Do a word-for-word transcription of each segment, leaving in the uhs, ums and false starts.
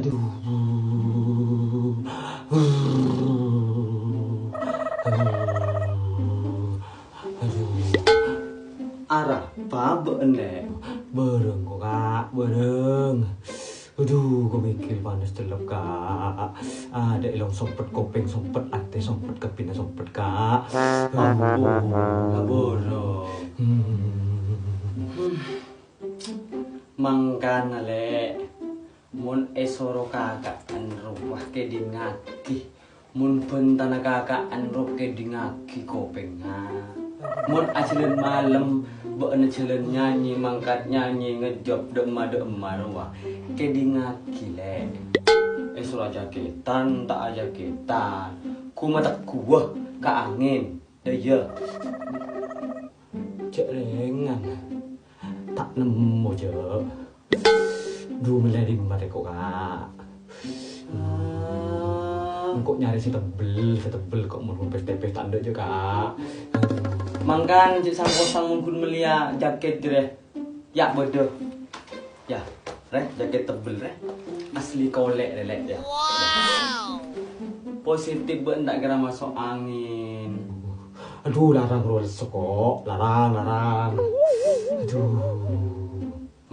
Aduh. Arapa bâ'na, Lè'? Bârâng, ko', Ka', bârâng. Aduh, ko' mèkkèr panas cellep, Ka'. Adâ' èlong sompet, kopèng sompet, atè sompet, kabbhina sompet, Ka'. Aduh. Bârâng. Hmm. Mangkana, Lè', mon èsoro kaka'an rowa kèdhingngaghi, mon bhântana kaka'an rowa kèdhingngaghi kopèngnga. Mon ajhâlân malem, bâ'na jhâlân nyanyi, mangkat nyanyi, ngejjhep dâ' emma-dâ' emma rowa, kèdhingngaghi, Lè'. Èsoro ajakètan, ta' ajakètan, gu mategguwâ ka angèn, dâ' iyâ. Jhâ' rèngan. Ta' nemmo, jhâ'. Dhu mellè dimma rèko, Ka'? Engko' nyarè sè tebbel, sè tebbel kok mon pes-tepes ta' endâ', jhâ', Ka'. Mangkana jhâ' sang-kosang mon ghun mellèya jakèt, jârèya. Ya, bâdâ. Ya, rè, jakèt tebbel, rè. Asli kolè', rè, Lè', ya. Positif bâ'na ta' kèra maso' angèn. Adhu, larang rowa lesso, ko'. Larang, larang. Adhu.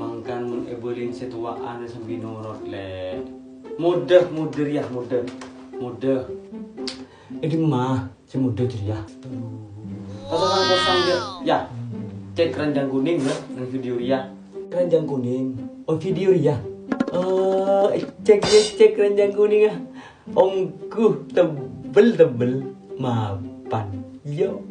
Mangkana mon èbâlin sè towa'an sambi norot, Lè'. Modâ, modâ rèya, modâ. Modâ. È dimma sè modâ jârèya? Kosong-kosong, jâ. Ya. Cèt keranjang kuning, ya, neng video rèya. Keranjang kuning. Oh, video rèya. Eh, cèt, cèt, cèt keranjang kuning, ah. Ongghu tebbel-tebbel mapan. Yo.